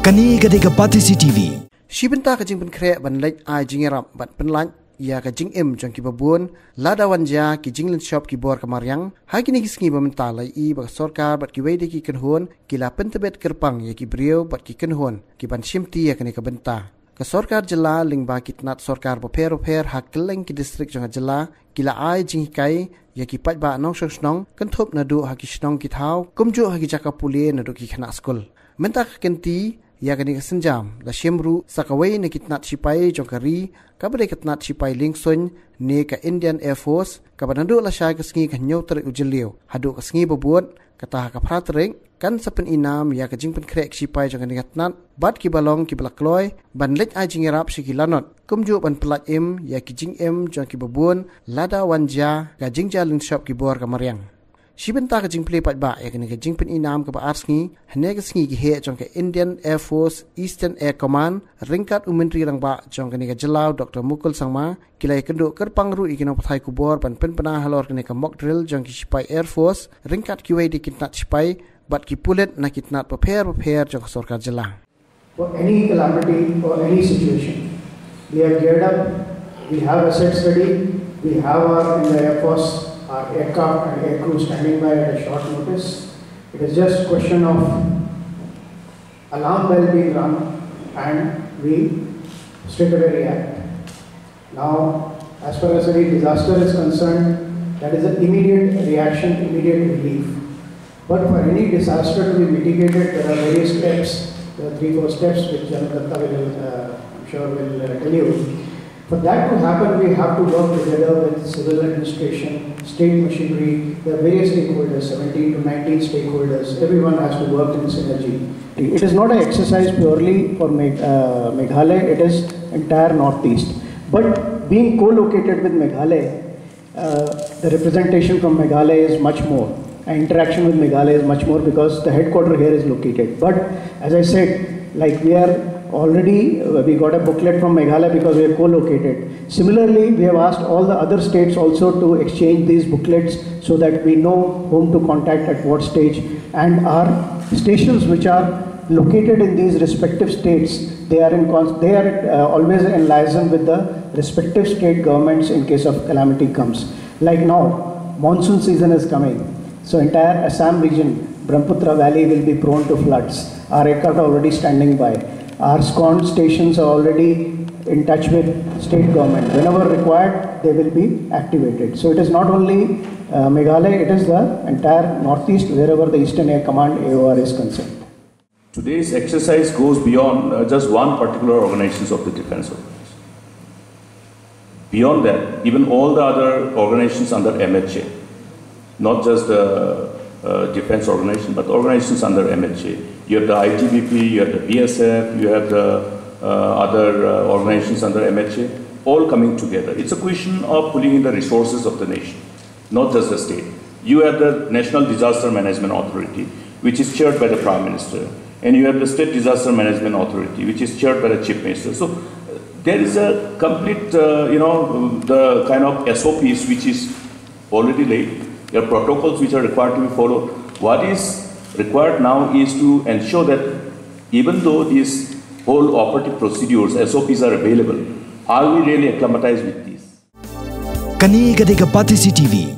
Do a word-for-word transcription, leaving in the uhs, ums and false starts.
Kane ka dei ka Batesi T V. Shi bynta ka jingpynkhreh ban leit ai jingïarap bad pynlait ïa ka jingim jong kiba bun, lada wan jia ki jinglynshop ki bor ka mariang, ha kine ki sngi ba mynta la ïohi ba ka sorkar bad kiwei de ki kynhun ki la pyntbit kyrpang ïa ki briew bad ki kynhun ki ban shimti ïa kane ka bynta. Ka sorkar jylla lyngba ki tnat sorkar bapher bapher ha kylleng ki distrik jong ka jylla ki la ai jinghikai ïa ki paidbah nongshong shnong, kynthup naduh ha ki shnong ki thaw, kumjuh ha ki jaka pule naduh ki khynnah skul. Mynta ka kynti ïa kane ka sienjam la shim ruh sa kawei na ki tnat shipai jong ka ri, kaba dei ka tnat shipai liengsuiñ ne ka Indian Air Force, kaba naduh lashai ka sngi ka hynñiew tarik u Jylliew haduh ka sngi ba bud, kata ha ka phra tarik, kan sa pyni nam ïa ka jingpynkhreh ki shipai jong kane ka tnat bad kiba long kiba la kloi ban leit ai jingïarap sha ki lanot, kumjuh ban pynlait im ïa ki jingim jong kiba bun lada wan jia ka jingjia lynshop ki bor ka mariang. Shi bynta ka jingplie paidbah ïa kane ka jingpyni nam kaba ar sngi, hynne ka sngi ki heh jong ka Indian Air Force Eastern Air Command ryngkat u Myntri Rangbah jong kane ka jylla u Doctor Mukul Sangma ki la ïakynduh kyrpang ruh ïa ki nongpathai khubor ban pynbna halor kane ka mock drill jong ki shipai Air Force ryngkat kiwei de ki tnat shipai bad ki pulit na ki tnat bapher bapher jong ka sorkar jylla. For any calamity or any situation, we are geared up. We have assets ready. We have our, in the Air Force, our aircraft and air crew standing by at a short notice. It is just question of alarm bell being rung and we straight away react. Now, as far as any disaster is concerned, that is an immediate reaction, immediate relief. But for any disaster to be mitigated, there are various steps. There are three, four steps which Janadatta will, uh, I'm sure, will uh, tell you. For that to happen, we have to work together with civil administration, state machinery, there are various stakeholders, seventeen to nineteen stakeholders. Everyone has to work in synergy. It is not an exercise purely for Meg- uh, Meghalaya, it is entire Northeast. But being co-located with Meghalaya, uh, the representation from Meghalaya is much more. And interaction with Meghalaya is much more because the headquarter here is located. But as I said, like we are already, uh, we got a booklet from Meghalaya because we are co-located. Similarly, we have asked all the other states also to exchange these booklets so that we know whom to contact at what stage. And our stations which are located in these respective states, they are in cons- they are uh, always in liaison with the respective state governments in case of calamity comes. Like now, monsoon season is coming. So entire Assam region, Brahmaputra Valley will be prone to floods. Our aircraft are already standing by. Our SCON stations are already in touch with state government. Whenever required, they will be activated. So it is not only uh, Meghalaya, it is the entire Northeast, wherever the Eastern Air Command A O R is concerned. Today's exercise goes beyond uh, just one particular organizations of the defense organization. Beyond that, even all the other organizations under M H A, not just the uh, defense organization, but organizations under M H A. You have the I T B P, you have the B S F, you have the uh, other uh, organizations under M H A, all coming together. It's a question of pulling in the resources of the nation, not just the state. You have the National Disaster Management Authority, which is chaired by the Prime Minister, and you have the State Disaster Management Authority, which is chaired by the Chief Minister. So uh, there is a complete, uh, you know, the kind of S O Ps which is already laid. There are protocols which are required to be followed. What is required now is to ensure that even though these whole operative procedures, S O Ps are available, are we really acclimatized with these? Kane ka dei ka Batesi T V.